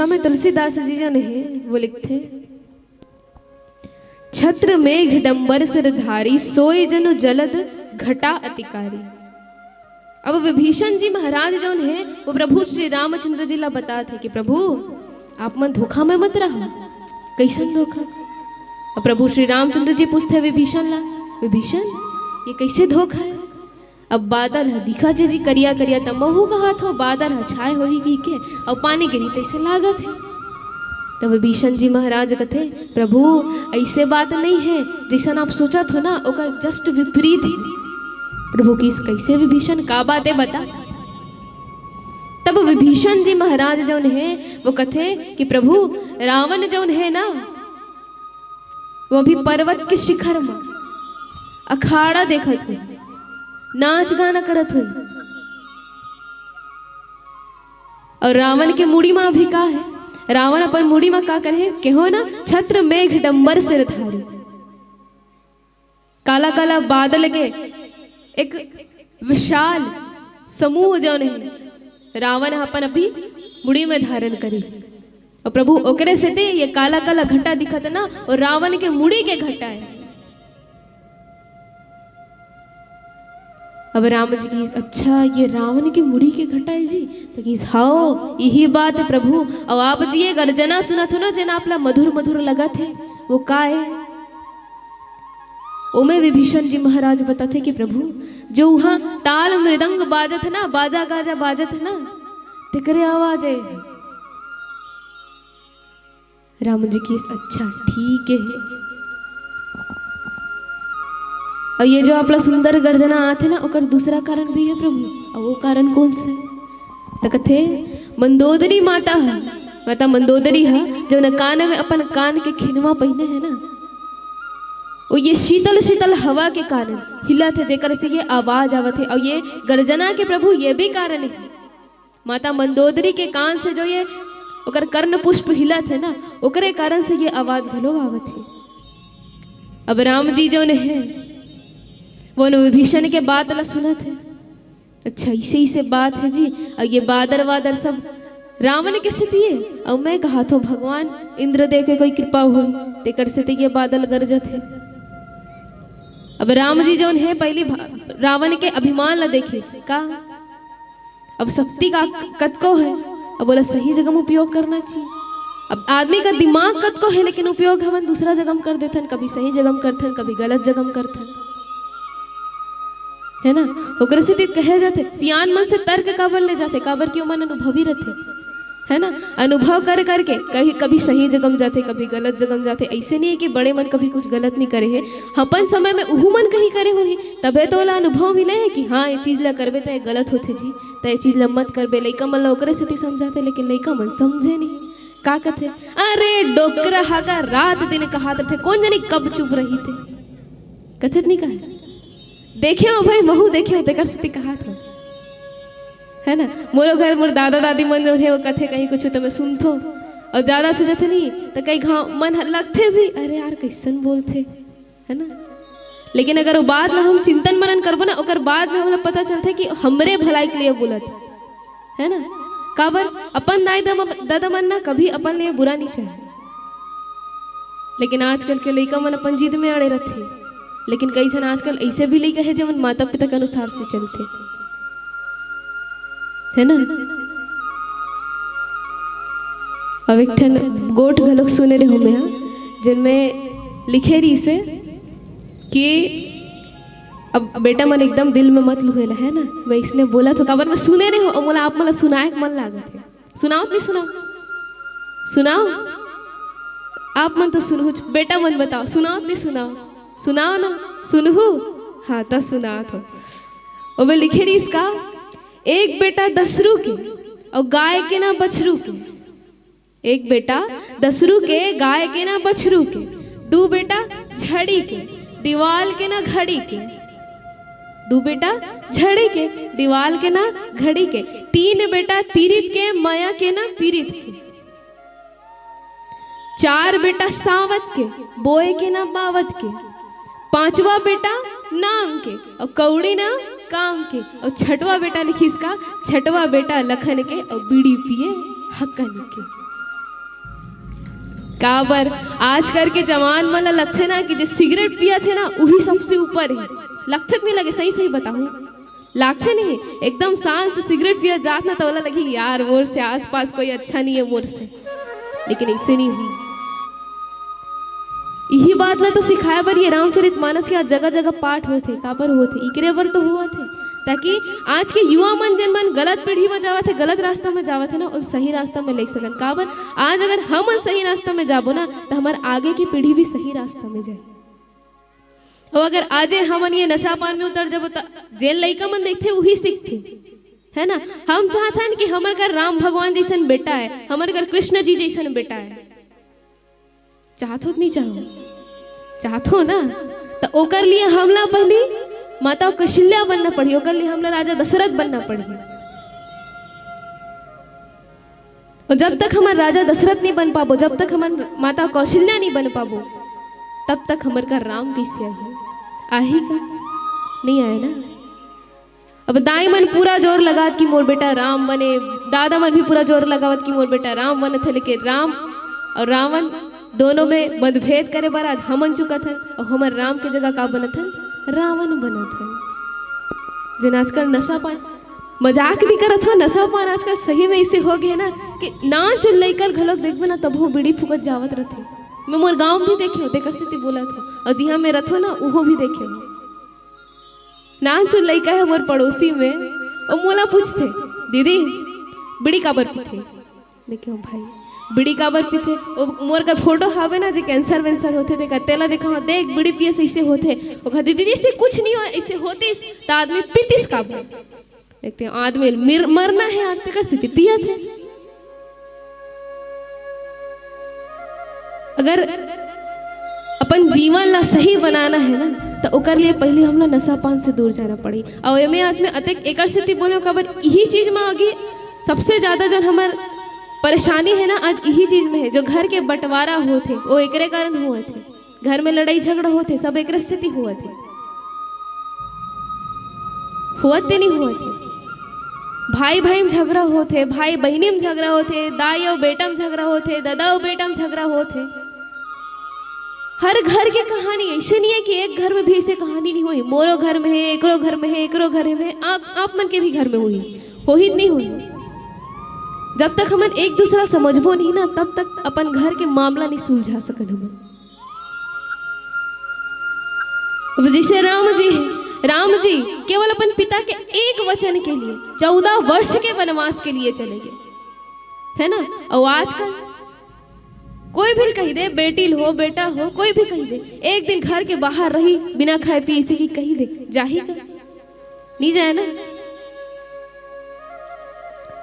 में तुलसीदास जी जौन हे, वो लिखथे, "छत्र मेघ डंबर सिर धारी, सोई जनु जलद घटा अतिकारी।" अब विभीषण जी महाराज जौन हे, वो प्रभु श्री रामचंद्र जी ला बतात हे कि प्रभु, आप मन धोखा में मत रहा। कइसन धोखा? अब प्रभु श्री रामचंद्र जी पूछथे विभीषण ला, "विभीषण, ये कइसे धोखा हे?" अब बादल ह दिखत हे जी करिया करिया, त महूं कहत हों बादल ह छाय होही कहिके, अउ पानी गिरही तइसे लागत हे। तब विभीषण जी महाराज कथे, "प्रभु, अइसे बात नइ हे, जइसन आप सोचत हो ना, ओकर just विपरीत हे।" प्रभु कहिस, "कइसे विभीषण, का बात हे बता?" तब विभीषण जी महाराज जौन हे, वो कथे कि प्रभु, रावण जौन हे ना, वो अभी पर्वत के शिखर म अखाड़ा देखत होही, नाच गाना करत होही। अउ रावण के मुड़ी म अभी का हे? रावण अपन मुड़ी म का करे हे? केहो ना, छत्र मेघ डंबर सिर धारी। काला काला बादल के एक विशाल समूह जौन हे, रावण ह अपन अभी मुड़ी में धारण करे। अउ प्रभु, ओकरे सेती ये काला काला घटा दिखत ना, अउ रावण के मुड़ी के घटा हे। अब राम जी कहिस, "अच्छा, ये रावण के मुड़ी के घटा हे जी?" त कहिस, "हव, इही बात हे प्रभु। अउ आप जी ये गर्जना सुनत हो ना, जेन आप ला मधुर मधुर लगत हे, वो का हे?" ओमे विभीषण जी महाराज बताथे कि प्रभु, जो उहाँ ताल मृदंग बाजत हे ना, बाजा गाजा बाजत हे ना, तेकरे आवाज हे। राम जी कहिस, "अच्छा, ठीक हे।" अउ ये जो आप ला सुंदर गर्जना आथे ना, ओकर दूसरा कारण भी हे प्रभु। अउ वो कारण कोन से? त कथे, मंदोदरी माता ह, माता मंदोदरी ह, जौन कान में अपन कान के खिनवा पहिने हे ना, वो ये शीतल शीतल हवा के कारण हिलत हे, जेकर से ये आवाज आवत हे। अउ ये गर्जना के प्रभु ये भी कारण हे, माता मंदोदरी के कान से जो ये ओकर कर्ण पुष्प हिलत हे ना, ओकरे कारण से ये आवाज घलो आवत हे। अब राम जी जौन हे, वो न विभीषण के बात ला सुनत हे। "अच्छा, अइसे अइसे बात हे जी, अउ ये बादर वादर सब रावण के सेती हे, अउ मैं कहत हों भगवान इंद्रदेव के कोई कृपा होही, तेकर सेती ये बादल गरजत हे।" अब राम जी जौन हे, पहिली भा-, रावण के अभिमान ला देखिस का, अब शक्ति का कतको हे, अब ओला सही जगह म उपयोग करना चाहिए। अब आदमी का दिमाग कतको हे, लेकिन उपयोग हमन दूसरा जगह म कर देथन, कभी सही जगह म करथन, कभी गलत जगह म करथन, हे ना? ओकरे सेती कहे जाथे, सियान मन से तर्क काबर ले जाथे, काबर कि ओमन अनुभवी रथे, हे ना? अनुभव कर करके कहीं, कभी सही जगह म जाथे, कभी गलत जगह म जाथे। अइसे नइ हे कि बड़े मन कभी कुछ गलत नइ करे हे, अपन समय में उहू मन कहीं करे होही, तभे तो ओला अनुभव मिले हे कि हाँ, ये चीज ला करबे त ये गलत होथे जी, त ये चीज ला मत करबे। लइका मन ला ओकरे सेती समझाथे, लेकिन लइका मन समझे नहीं। का कथे, "अरे डोकरा हा का, रात दिन कहात रथे, कोन जनी कब चुप रहिथे।" कथे त नहीं कहे? देखे हों भाई, महूं देखे हों, तेकर सेती कहात हों, हे ना? मोरो घर मोर दादा दादी मन जो हे, वो कथे कहीं कुछ त मैं सुनथों, अउ ज्यादा सोचत नहीं त कई घांव मन ह लगथे भी, "अरे यार, कइसन बोलथे।" हे ना? लेकिन अगर वो बात ला हम चिंतन मनन करबो ना, ओकर बाद में हमला पता चलथे कि हमरे भलाई के लिए बोलत हे, हे ना? काबर अपन दाई दम-, ददा मन ना कभी अपन लिए बुरा नहीं चाहे, लेकिन आजकल के लइका मन अपन जिद में अड़े रथे। लेकिन कई झन आजकल अइसे भी लइका हे, जेमन माता पिता के अनुसार से चलथे, हे ना? अब एक ठन गोठ घलोक सुने रेहों मैं, जेन में लिखे रहिसे कि अब बेटा मन एकदम दिल में मत लुहेला, हे ना? मैं इसने बोलत हों, काबर मैं सुने रेहों, अउ मोला आप मन ला सुनाए के मन लागत हे। सुनाओ त नहीं सुनाओ? सुनाओ। आप मन तो सुनहू, बेटा मन बताओ, सुनाओ त नहीं सुनाओ? सुनाओ ना, सुनहू। हाँ, त सुनात हों। ओमे लिखे रहिस का, एक बेटा दसरू के, अउ गाय के ना बछरू के। एक बेटा दसरू के, गाय के ना बछरू के। दू बेटा झड़ी के, दीवाल के ना घड़ी के। दू बेटा झड़ी के, दीवाल के ना घड़ी के। तीन बेटा तीरित के, मया के ना पीरित के। चार बेटा सावत के, बोए के ना बावत के। पांचवा बेटा नाम के, अउ कौड़ी ना काम के। अउ छठवा बेटा लिखिस का, छठवा बेटा लखन के, अउ बीड़ी पिए हकन के। काबर आजकल के जवान मन ल लगथे ना कि जे सिगरेट पियत हे ना, उही सबसे ऊपर हे। लगथे कि नहीं लगे? सही सही बताहूँ, लागथे नहीं? एकदम शान से सिगरेट पिया जात ना, त ओला लगही, "यार, मोर से आसपास कोई अच्छा नहीं है मोर से।" लेकिन ऐसे नहीं हुई। यही बात ला तो सिखाए बर ये रामचरित मानस के आज जगह जगह पाठ होत हे। काबर होत हे? इकरे बर तो होत हे, ताकि आज के युवा मन, जेन मन गलत पीढ़ी में जावत हे, गलत रास्ता में जावत हे ना, उन सही रास्ता में ले सकन। काबर आज अगर हमन सही रास्ता में जाबो ना, तो हमार आगे की पीढ़ी भी सही रास्ता में जाए। और अगर आजे हमन ये नशा पान में उतर जाबो, त जेन लइका मन देखथे, वही सीखथे, है ना? हम चाहथन कि हमर घर राम भगवान जैसन बेटा है, हमर घर कृष्ण जी जैसन बेटा है। चाहत हो कि नहीं चाहो? चाहत हो ना? तो ओकर लिए हमला पहली माता कौशल्या बनना पड़ी, ओकर लिए हमला राजा दशरथ बनना पड़ी। और जब तक हमर राजा दशरथ नहीं बन पाबो, जब तक हमर माता कौशल्या नहीं बन पाबो, तब तक हमर घर राम कैसे आही? आही का? नहीं आए ना। अब दाई मन पूरा जोर लगात कि मोर बेटा राम बने, दादा मन भी पूरा जोर लगावत कि मोर बेटा राम बनत हे, लेकिन राम और रावण दोनों में मतभेद करे बर आज हमन चुकत हन, और हमर राम के जगह का बनत हन? रावण बनत हन। जेन आजकल नशा पान, मजाक नहीं करत हो, नशा पान आजकल सही में ऐसे हो गए ना कि नान चुन लइका ल घलोक देखबे ना, तब वो बीड़ी फुकत जावत रहथे। मैं मोर गांव भी देखे हो, तेकर सेती बोलत हो, और जिहां मैं रथो ना, उहो भी देखे हो। नान चुन लइका है मोर पड़ोसी में, वो मोला पूछथे, "दीदी, बीड़ी काबर पीथे?" मैं कहूँ, "भाई, बीड़ी काबर पीथे?" वो मोर कर फोटो हावे ना, जे कैंसर वैंसर होथे, तेकर तेला देखा, "देख, बीड़ी पिए से ऐसे होथे।" वो कहते, "दीदी, से कुछ नहीं हो, ऐसे होतिस, त आदमी पीतिस काबर?" देखते हैं, आदमी मिर-, मरना है, आज तक स्थिति पियत है। अगर अपन जीवन ला सही बनाना है ना, तो ओकर लिए पहले हमला नशा पान से दूर जाना पड़ी। और एमे आज मैं अतेक एकर सेती बोले, काबर यही चीज में आगे सबसे ज्यादा जो हमर परेशानी है ना, आज यही चीज में है, जो घर के बंटवारा होत हे, वो एकरे कारण होत हे। घर में लड़ाई झगड़ा होत हे, सब एकरे सेती होत हे। होत ते नहीं होत हे। भाई भाई में झगड़ा होत हे, भाई बहिनी में झगड़ा होत हे, दाई अउ बेटा में झगड़ा होत हे, ददा अउ बेटा में झगड़ा होत हे। हर घर के कहानी ऐसे नहीं है कि एक घर में भी ऐसे कहानी नहीं होही। मोरो घर में है, एकरो घर में है, एकरो घर में है, आप, आप मन के भी घर में होही, होही त नहीं होही। जब तक हमन एक दूसरा समझबो नहीं ना, तब तक अपन घर के मामला नहीं सुलझा सकन हमन। अब जैसे राम जी, राम जी केवल अपन पिता के एक वचन के लिए चौदह वर्ष के वनवास के लिए चले गए, है ना? और आजकल कोई भी कही दे, बेटी हो, बेटा हो, कोई भी कही दे, एक दिन घर के बाहर रही बिना खाए पिए, इसे की कही दे, जाही का? नहीं जाए ना।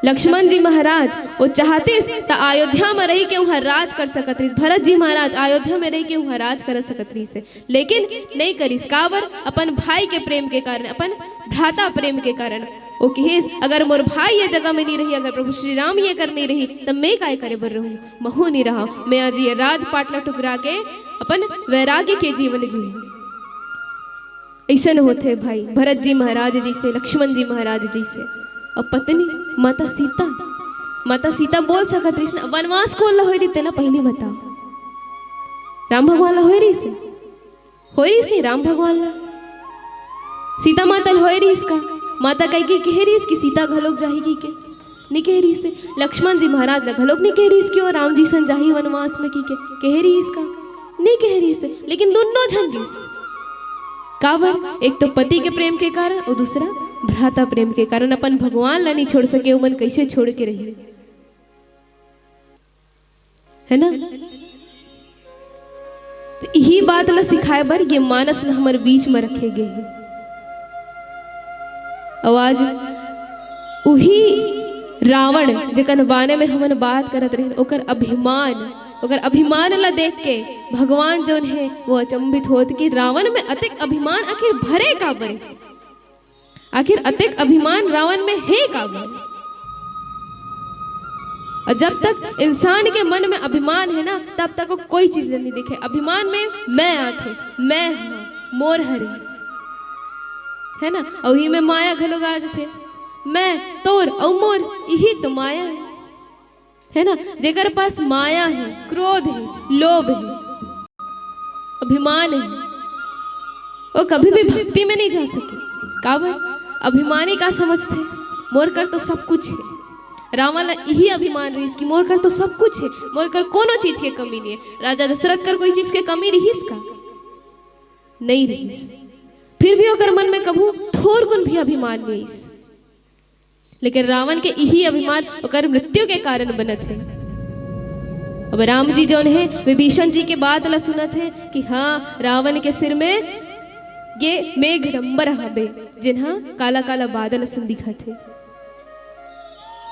लक्ष्मण जी महाराज वो चाहतिस त अयोध्या में रही के उहाँ राज कर सकत रहिस। भरत जी महाराज अयोध्या में रही के उहाँ राज कर सकत रहिस हे, लेकिन नहीं करिस। काबर? अपन भाई के प्रेम के कारण, अपन भ्राता प्रेम के कारण। वो किहिस, "अगर मोर भाई ये जगह में नहीं रही, अगर प्रभु श्री राम ये कर नहीं रही, तब मैं काय करे बर रहूं? महू नहीं रहा। मैं आज ये राजपाट ला ठुकरा के अपन वैराग्य के जीवन जी।" ऐसन होथे भाई, भरत जी महाराज जैसे, लक्ष्मण जी महाराज जैसे। और पत्नी माता सीता, माता सीता बोल सकत रहिस ना, वनवास कोन ला होय रहिस तेला पहली बता। राम भगवान ला होय रहिस हे? होय रहिस नहीं राम भगवान ला? सीता माता ला होय रहिस का? माता कैकेयी कहे रहिस कि सीता घलोक जाही की के? नहीं कहे रहिस हे। लक्ष्मण जी महाराज ला घलोक नहीं कहे रहिस कि वो राम जी संग जाही वनवास में की के? कहे रहिस का? नहीं कहे रहिस हे। लेकिन दोनों झन रहिस। काबर? एक तो पति के प्रेम के कारण और दूसरा भ्राता प्रेम के कारण अपन भगवान ला नहीं छोड़ सके। उमन कैसे छोड़ के रही, है ना? तो यही बात ला सिखाए बर ये मानस ला हमर बीच में रखे गए हे। और आज उही रावण जेकर बारे में हमन बात करत रहिन, ओकर अभिमान, ओकर अभिमान ला देख के भगवान जोन हे वो अचंभित होत कि रावण में अतेक अभिमान आखिर भरे काबर? आखिर अतेक अभिमान रावण में हे काबर? और जब तक इंसान के मन में अभिमान है ना, तब तक वो कोई चीज नहीं दिखे। अभिमान में मैं आथे, मैं हूँ, मोर हरे, है ना? और ही में माया घलो आ जाथे, मैं, तोर और मोर, यही तो माया है। है ना, जेकर पास माया हे, क्रोध हे, लोभ हे, अभिमान हे, वो कभी भी भक्ति में नहीं जा सके। काबर? अभिमानी का समझथे, मोर कर तो सब कुछ हे। रावण ला इही अभिमान रहिस कि मोर कर तो सब कुछ हे, मोर कर कोनो चीज के कमी नहीं हे। राजा दशरथ कर कोई चीज के कमी रहिस का? नहीं रहिस। फिर भी ओकर मन में कभू थोरकुन भी अभिमान नहीं आइस। लेकिन रावण के इही अभिमान ओकर मृत्यु के कारण बनत हे। अब राम जी जौन हे, विभीषण जी के बात ला सुनत हे कि हाँ, रावण के सिर में ये मेघ डंबर हबे, जेन ह काला काला बादल असन दिखत हे।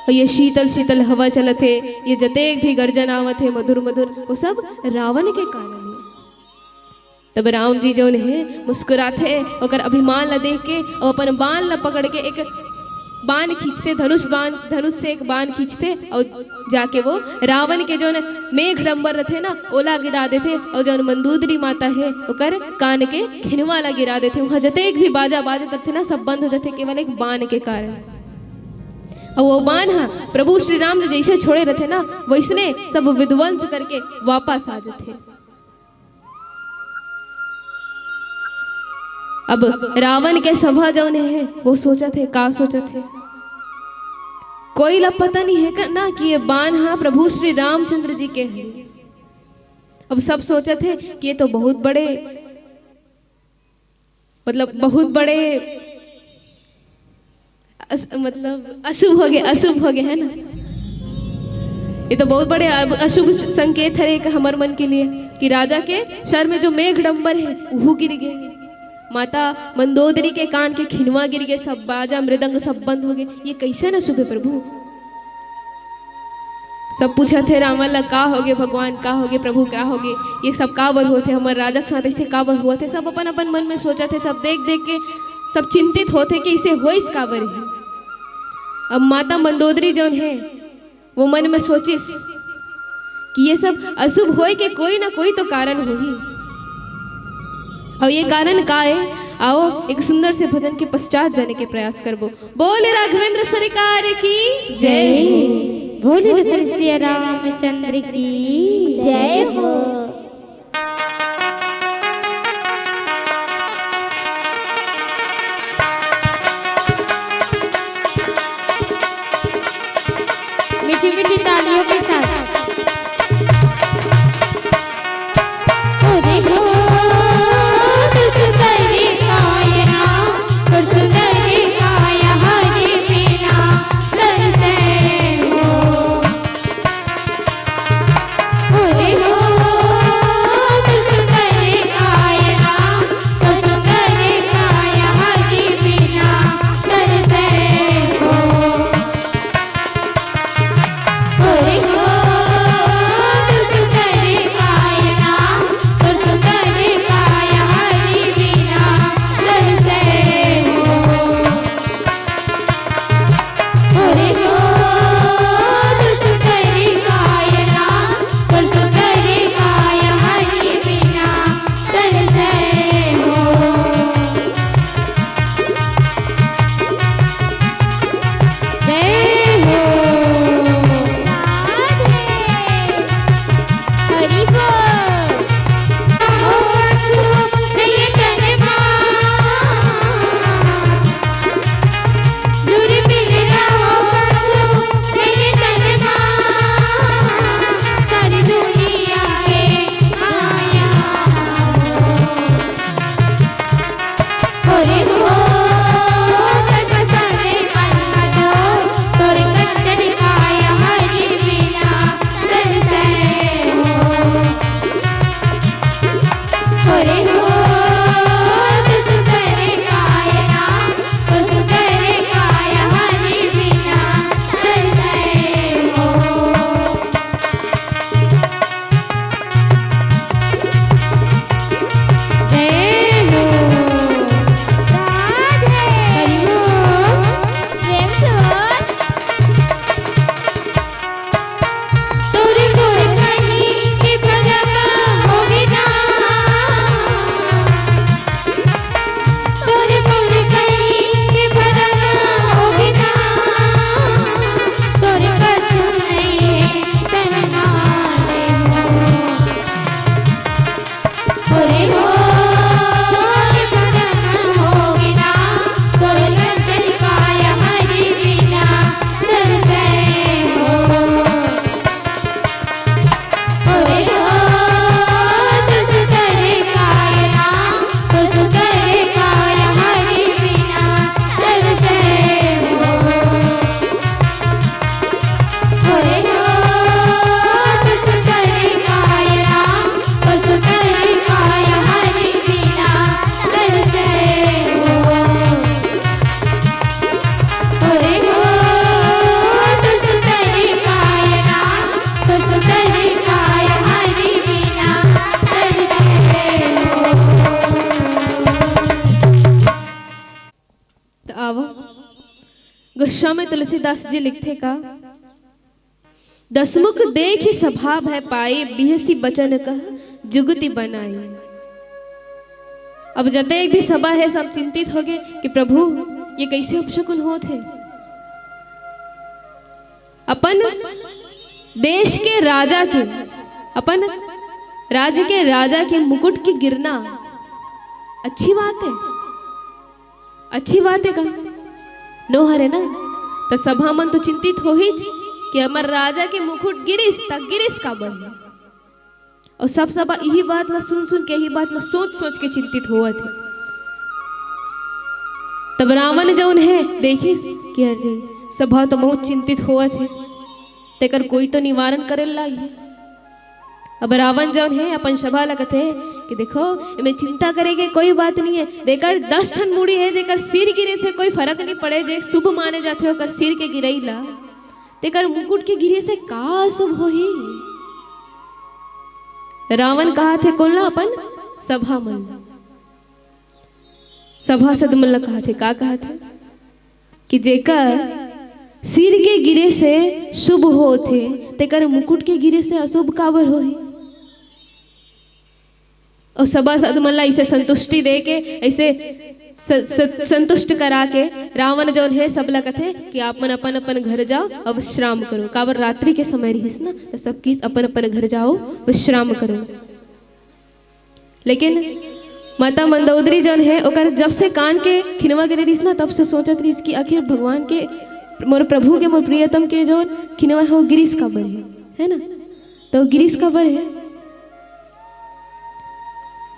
और ये शीतल शीतल हवा चलत हे, ये जतेक भी गर्जन आवत हे मधुर मधुर, वो सब रावण के कारण हे। तब राम जी जौन हे, मुस्कुराथे, ओकर अभिमान ला देख के, और अपन बाण ला पकड़ के एक बाण खींचथे, धनुष बाण, धनुष से एक बाण खींचथे और जाके वो रावण के जौन मेघ डंबर रथे ना, ओला गिरा देथे, और जौन मंदोदरी माता हे, ओकर कान के खिनवा ला गिरा देथे। वहाँ जतेक भी बाजा बाजत रथे ना, सब बंद हो जाथे, केवल एक बाण के कारण। और वो बाण हा प्रभु श्री राम जी जैसे छोड़े रथे ना, वैसने सब विध्वंस करके वापस आ जाथे। अब रावण के सभा जौन हे, वो सोचत हे, का सोचत हे? कोई ला पता नहीं हे का, ना कि ये बाण हा प्रभु श्री रामचंद्र जी के हे। अब सब सोचत हे कि ये तो बहुत बड़े, मतलब बहुत बड़े अस-, मतलब अशुभ हो गए, अशुभ हो गए, है ना? ये तो बहुत बड़े अब-, अशुभ संकेत है एक हमर मन के लिए कि राजा के सर में जो मेघ डंबर है, वो गिर गए, माता मंदोदरी के कान के खिनवा गिर गए, सब बाजा मृदंग सब बंद हो गए। ये कैसन अशुभ है प्रभु? सब पूछत हे रावण ला, "का होगे भगवान, का होगे प्रभु, का होगे? ये सब काबर होत हे? हमर राजा के साथ ऐसे काबर होत हे?" सब अपन अपन मन में सोचत हे, सब देख देख के सब चिंतित होत हे कि इसे होइस काबर हे। अब माता मंदोदरी जौन हे, वो मन में सोचिस कि ये सब अशुभ होए के कोई ना कोई तो कारण होही, और ये कारण का हे? आओ, एक सुंदर से भजन के पश्चात जाने के प्रयास करबो। बोल राघवेंद्र सरकार की जय। बोल सिया रामचंद्र की जय हो। मीठी मीठी तालियों के साथ। अरे हो, दुष्कर काया, दुष्कर काया हरि बिना दर्शन हो। अरे हो, त आवा, गोस्वामी तुलसीदास जी लिखथे का, दसमुख देखि सभा भय पाई, बिहसी बचन कह जुगति बनाई। अब जतेक भी सभा हे, सब चिंतित होगे कि प्रभु, ये कइसे अपशकुन होत हे? अपन देश के राजा के, अपन राज्य के राजा के मुकुट के गिरना अच्छी बात हे? अच्छी बात हे का? नो हरे ना? त सभा मन तो चिंतित होही कि हमर राजा के मुकुट गिरिस, त गिरिस काबर हे? अउ सब सभा इही बात ला सुन सुन के, इही बात ला सोच सोच के चिंतित होवत हे। तब रावण जउन हे, देखिस कि अरे, सभा तो बहुत चिंतित होवत हे, तेकर कोई तो निवारण करे ला लागही। अब रावण जउन हे, अपन सभा ला कथे कि देखो, एमे चिंता करे के कोई बात नइ हे। तेकर दस ठन मुड़ी हे, जेकर सिर गिरे से कोई फरक नइ पड़े, जे शुभ माने जाथे ओकर सिर के गिरई ला, तेकर मुकुट के गिरे से का शुभ होही? रावण कहत हे कोन ला? अपन सभा मन ला, सभासद मन ला कहत हे। का कहत हे? कि जेकर सिर के गिरे से शुभ होत हे, तेकर मुकुट के गिरे से अशुभ काबर होही? अउ सभासद मन ला अइसे संतुष्टि दे के, अइसे स-, स-, संतुष्ट करा के रावण जउन हे, सब ला कथे कि आप मन अपन अपन घर जाओ अउ विश्राम करो। काबर रात्रि के समय रहिस ना, त सब किहिस अपन अपन घर जाओ, विश्राम करो। लेकिन माता मंदोदरी जउन हे, ओकर जब से कान के खिनवा गिरे रहिस ना, तब से सोचत रहिस कि आखिर भगवान के, मोर प्रभु के, मोर प्रियतम के जउन खिनवा हे, वो गिरिस काबर हे, हे ना? त वो गिरिस काबर हे?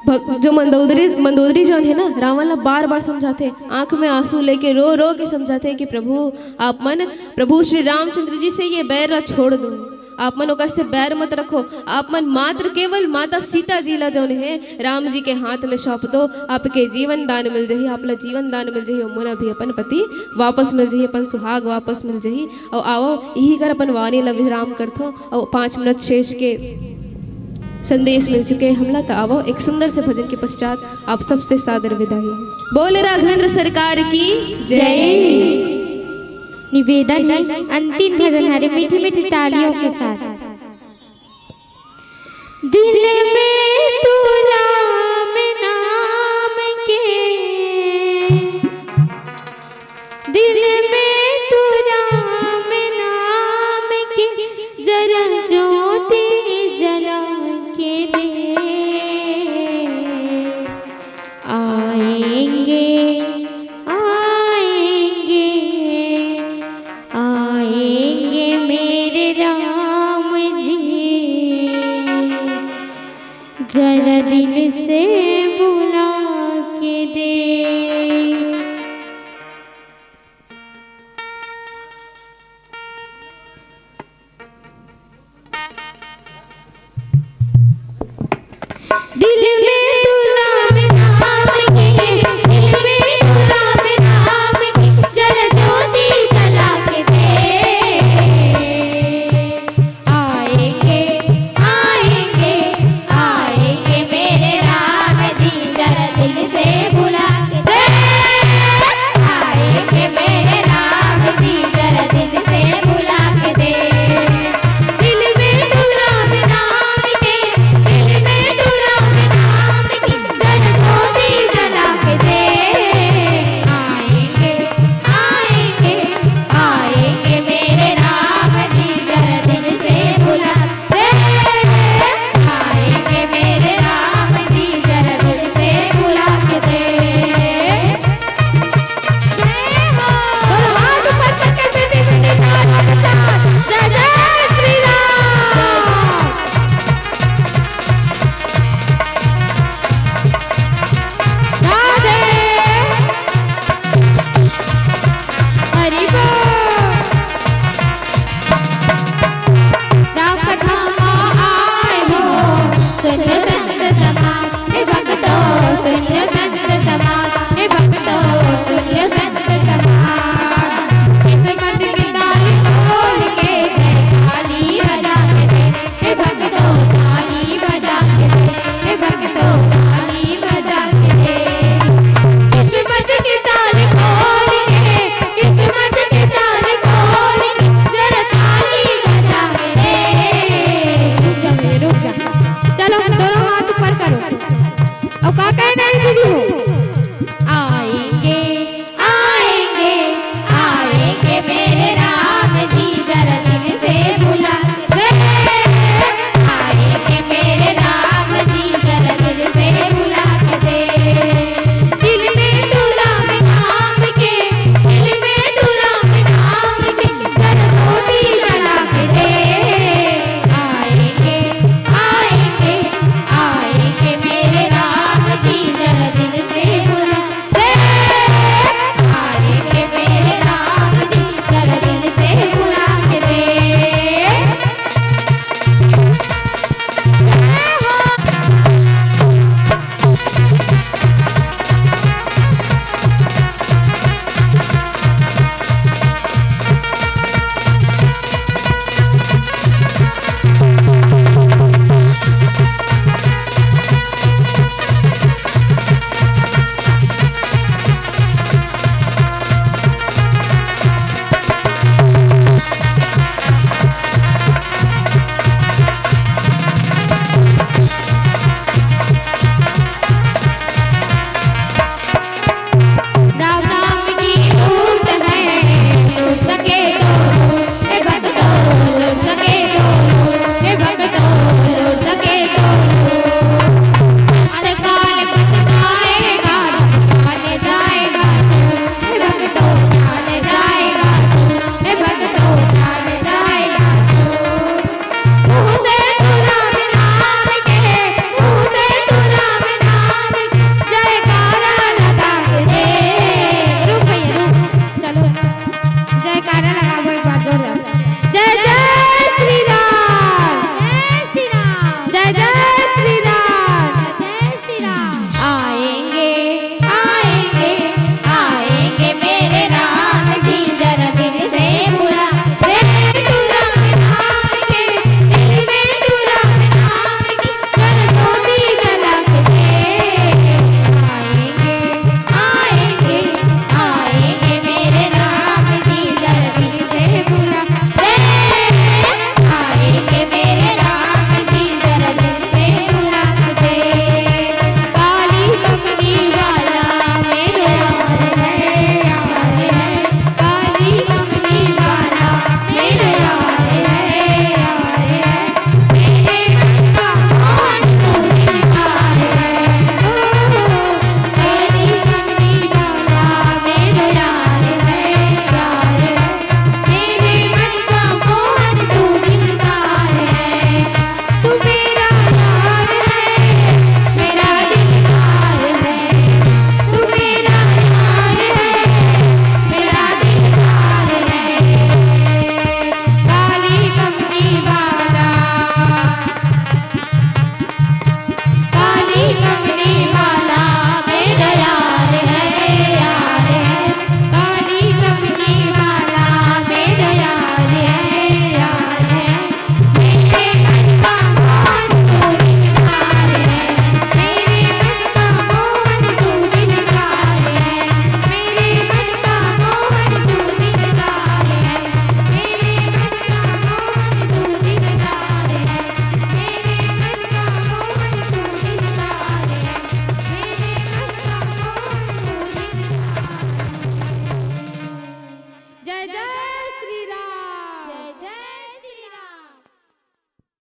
भग-, जो मंदोदरी, मंदोदरी जउन हे ना, रावण ला बार बार समझाथे, आंख में आंसू लेके रो रो के समझाथे कि प्रभु, आप मन प्रभु श्री रामचंद्र जी से ये बैर ला छोड़ दो, आप मन ओकर से बैर मत रखो, आप मन मात्र केवल माता सीता जी ला जउन हे, राम जी के हाथ में सौंप दो, आपके जीवन दान मिल जही, आप ला जीवन दान मिल जही, अउ मोला भी अपन पति वापस मिल जही, अपन सुहाग वापस मिल जही। अउ आवो, इही कर अपन वाणी ला विराम करथो, अउ पाँच मिनट शेष के संदेश मिल चुके हे हमला। त आवो, एक सुंदर से भजन के पश्चात आप सबसे सादर विदाई। बोल राघवेंद्र सरकार की जय। निवेदन है, अंतिम भजन हरे मीठी मीठी तालियों के साथ। दिल में तू राम नाम के, दिल में तू राम नाम के जरा ज्योति जला के दे। आएंगे, आएंगे, आएंगे मेरे राम जी, जरा दिल से बुला के दे। दिल